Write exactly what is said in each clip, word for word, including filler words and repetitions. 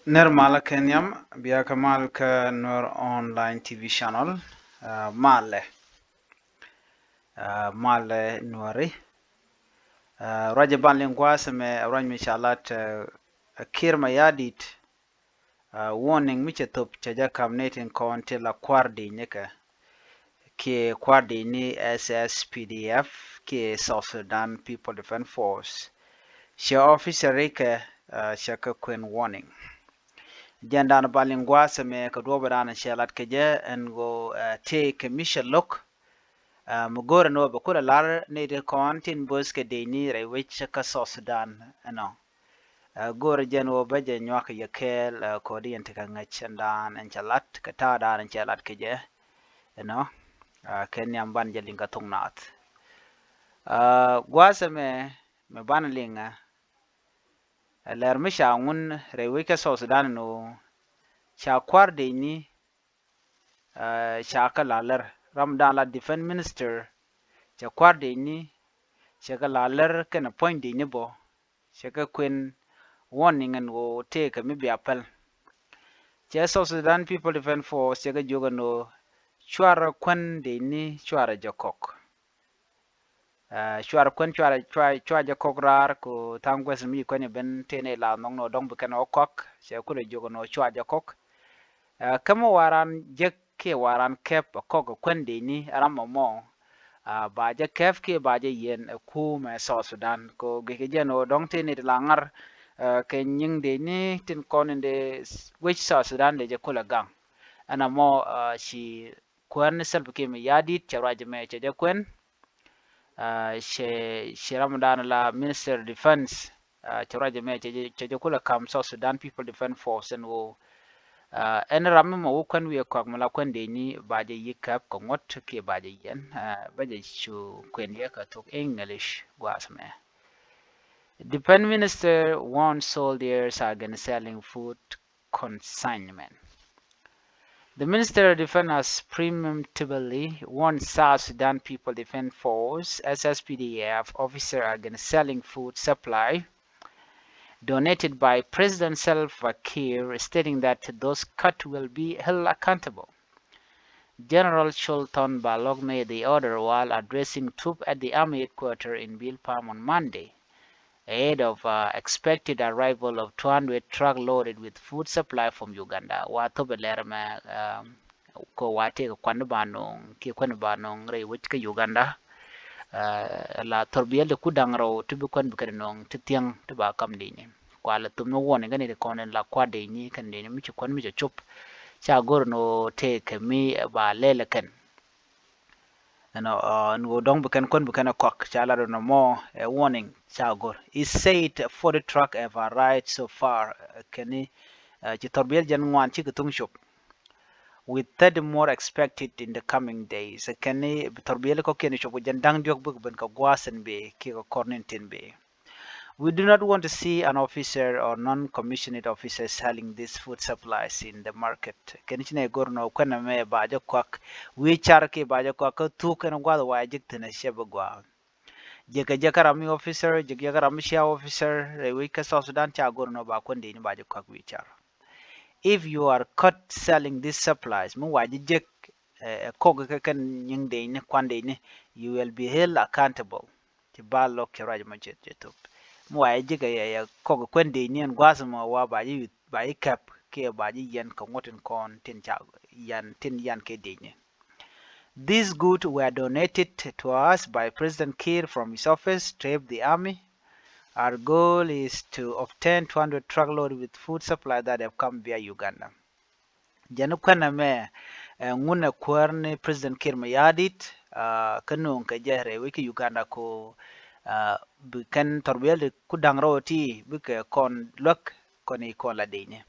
Nir malä kɛ nhiam, bia kɛ mal kä Nuer Online T V channel. Malɛ, malɛ Nuɛri. Ruacɛ ban liŋ gua̱a̱th ɛmɛ, ruac mi ca lat, Kiir Mayardit, warning mi cɛ thop cɛ jɛ ka̱m ni tin kɔn ti la kua̱r di̱i̱ni kɛ kiɛ kua̱r di̱i̱ni S S P D F kiɛ South Sudan People Defense Force. Cɛ officer rikɛ, cɛ kɛ kuɛn warning. Jɛn dan ba liŋ gua̱a̱th ɛmɛ kɛ duɔ̱ɔ̱p dan cɛ lat kɛ jɛ ɛn ɣöö tëë kɛ mi cɛ lo̱k. Mi go̱o̱rɛ ni wä bɛ kulɛ lar ni ti kɔn tin bo̱o̱th kɛ dec ni rɛy wec kä South Sudan ɛnɔ. Go̱o̱rɛ jɛn wä bä jɛ nyuak yɛ kɛɛl, kodi yɛn ti kɛ ŋäc ɛn daan ɛn cɛ lat kɛ ta̱a̱ daan ɛn cɛ lat kɛ jɛ ɛnɔ. Kɛ nhiam ban jɛ liŋ kä thok naath. Gua̱a̱th ɛmɛ mɛ ban liŋ ɛ lɛr mi ca ŋun rɛy wec kä South Sudan ɛnɔ ca kua̱r dec ni ca kɛ la lär ram dan la defense minister cɛ kua̱r dec ni cɛ kɛ la lär kɛnɛ puɔ̱ny dec ni bɔ cɛ kɛ kuɛn warning ɛn ɣöö tëëkɛ mi bia päl. Cɛ South Sudan People Defense Force cɛ kɛ jiök ɛn ɣöö cuarɛ kuän dec ni cuarɛ jɛ kɔk. Cuarɛ kuän cuarɛ cua jɛ kɔk raar ku tha̱a̱ŋ guɛth mi ci kuɛn i̱ ben tëë nɛy la nhɔk ni ɣöö dɔ̱ŋ bi kɛn ɣä kɔak cɛ kulɛ jiök ɛn ɣöö cua jɛ kɔk. Kä mi waran jek kiɛ waran kɛp ɛ kɔk ɛ kuän dec ni ɛ ram ɛmɔ ba jɛ kɛp kiɛ ba jɛ yiɛn ɛ kumɛ South Sudan. Kɛ ɣöö guickɛ jɛn ɣöö dɔ̱ŋ tëë nɛy ti la ŋar kɛ nyiŋ dec ni tin kɔn in dee wec South Sudan dee jɛ kulɛ gaŋ. Ɛn ɛmɔ ci kuäär ni Salva Kiir Mayardit cɛ ruac ɛmɛ cɛ jɛ kuɛn. Cɛ, cɛ ram dan la Minister Defense cɛ ruac ɛmɛ cɛ jɛ kulɛ ka̱m South Sudan People Defense Force ɛn ɣöö ɛn ram mi mɔ wä kuɛn wi̱i̱ kɔak mi la kuɛn dec ni ba jɛ yi̱k käp kɛ ŋuɔ̱t kiɛ ba jɛ yiɛn. Bä jɛ cu kuɛn yɛ kɛ thok English gua̱a̱th ɛmɛ. Defense Minister warns soldiers against selling food consignment. The Minister of Defense has preemptively warned South Sudan People Defense Force, S S P D F, officer against selling food supply donated by President Salva Kiir, stating that those caught will be held accountable. General Cholton Balok made the order while addressing troops at the army headquarters in Bill Palm on Monday, ahead of expected arrival of two hundred truck loaded with food supply from Uganda. Wa thop ɛ lɛr mɛ ko wa tëëkɛ kuan ba no̱o̱ŋ kiɛ kuan ba no̱o̱ŋ rɛy wec kä Uganda. La thor biɛl ti ku da̱ŋ rɛw ti bi kuan bi kɛn no̱o̱ŋ ti thiäŋ ti ba kam dec ni. Kua la thop ni warning kä ni ti kɔn in la kuat dec ni kɛn dec ni mi ci kuan mi cɛ cop. Ca go̱r ni ɣöö tëëkɛ mi ba lɛl ɛ kɛn. Ɛnɔ ni ɣöö dɔ̱ŋ bi kɛn kuän bi kɛn ɛ kɔak ca lat ɛnɔ mɔ ɛ warning ca go̱r. He said forty truck have arrived so far. Kɛn ni ci thor biɛl jɛn ŋuan cikɛ thuŋ cop. With thirty more expected in the coming days. Kɛn ni thor biɛl kɔkiɛn cop kɛ jɛn da̱ŋ diɔ̱k bikɛ ben kɛ gua̱a̱th in bëë kiɛ kɛ kɔr ni tin bëë. We do not want to see an officer or non-commissioned officer selling these food supplies in the market. Kɛn ci nɛ go̱r nɔ kuɛn ɛmɛ ba jɛ kuak wi̱i̱ car kiɛ ba jɛ kuak kä thuk kɛn gua̱th wa jik thi̱n ɛ cɛ bi gua̱a̱. Jek kɛ jek kä ram mi officer, jek jek kä ram mi cia officer rɛy wec kä South Sudan ca go̱r nɔ ba kuɛn dec ni ba jɛ kuak wi̱i̱ car. If you are caught selling these supplies mi wa jɛ jek ɛ kɔk kɛ kɛn nyiŋ dec ni kuan dec ni, you will be held accountable. Ci bal lɔk ci ruac mɔ cɛ cɛ thop. Mi wa yɛ ji̱ kɛ yɛ kɔk kuɛn dec ni ɛn gua̱a̱th mɔ wa ba ji̱ yuth ba ji̱ kɛp kiɛ ba ji̱ yɛn kɛ ŋuɔ̱t in kɔn tin ca yan tin yan kɛ dec ni. These goods were donated to us by President Kiir from his office, trip the army. Our goal is to obtain two hundred truckload with food supply that have come via Uganda. Jɛn kuɛn ɛmɛ ɛ ŋun ɛ kuäär ni President Kiir Mayardit kä no̱o̱ŋ kɛ jɛ rɛy wec kä Uganda ko bi kɛn thɔrbiɛl di ku da̱ŋ rɛw ti bikɛ kɔn luäk kɔn i̱ kɔn la dicni.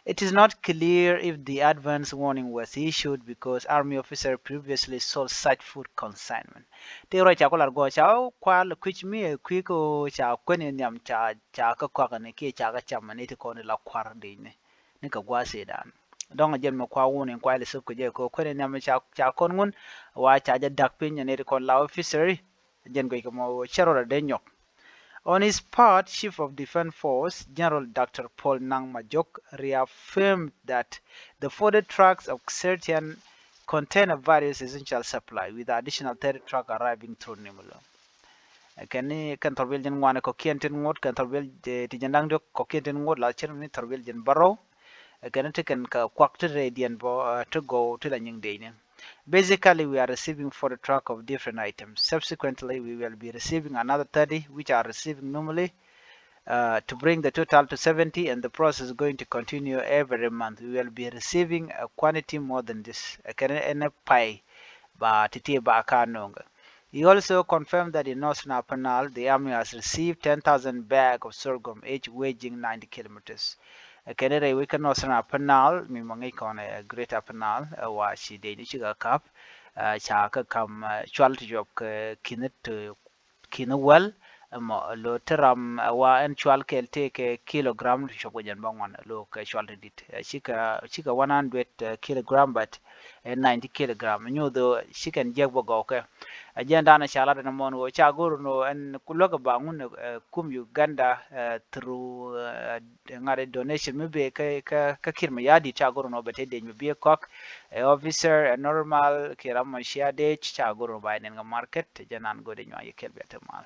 It is not clear if the advance warning was issued because army officer previously sold such food consignment. Ti rɔ ca ku lar gɔɔ ca kual kui̱c mi ɛ kui̱ ko ca kuɛn in nhiam ca ca kä kɔakani kiɛ ca kä camani ti kɔn ila kuar dicni. Ni kɛ gua̱a̱th Sudan. Dɔ̱ŋ a jɛn mi kua wuni in kua ilɛ thop kɛ jɛ kɛ kuɛn in nhiam ca ca kɔn ŋun wa ca jɛ dak piny ni ti kɔn la officer. Jɛn guic kɛ mɔ cɛ rɔ dee nyɔk. On his part, Chief of Defense Force General Doctor Paul Nang Majok reaffirmed that the forty trucks of Xertian contain a various essential supply, with additional thirty truck arriving through Nimule. Kɛn ni kɛn thurbil jɛn ŋuan kɔkiɛn tin ŋot, kɛn thurbil ti jɛn daŋ diɔk kɔkiɛn tin ŋot, la cir ni thurbil jɛn bärɔw. Kɛn ti kɛn kɛ kuak ti rɛy diɛn bɔ ti gɔw ti la nyiŋ dec ni. Basically, we are receiving forty truck of different items. Subsequently, we will be receiving another thirty, which are receiving normally, uh, to bring the total to seventy, and the process is going to continue every month. We will be receiving a quantity more than this. Kɛn ɛn pay ba titie ba ka noŋ. He also confirmed that in Northern Upper Nile, the army has received ten thousand bag of sorghum, each weighing ninety kilometers. Kɛn rɛy wec kä Northern Upper Nile, mi ma ŋic kɔn ɛ Greater Upper Nile, ɛ wa ci dec ni cikɛ kap, ɛ ca kɛ kam, ɛ cual ti jɔp kɛ ki̱n ti ki̱n wäl, ɛmɔ lo ti ram, ɛ wa ɛn cual kɛl tëëkɛ kilogram ti cuɔp kɛ jɛn bä ŋuan, lo kɛ cual ti dit. Ɛ cikɛ, cikɛ one hundred kilogram, but ɛ ninety kilogram. Nyu dho cikɛn jiɛk bä gɔw kɛ. Ɛ jɛn danɛ ca lat ɛn mɔn ɣöö ca go̱r nɔ ɛn ku luäk ɛ ba ŋun, ɛ kum Uganda, ɛ through, ɛ ŋa̱t ɛ donation mi bee kä, kä, kä Kiir Mayardit ca go̱r nɔ bɛ te dec mi bie kɔk. Ɛ officer, ɛ normal, kiɛ ram mɔ cia dec ca go̱r nɔ ba ɛ nen kɛ market. Ɛ jɛn nan go̱r dec nyuan yɛ kɛl bia te mal.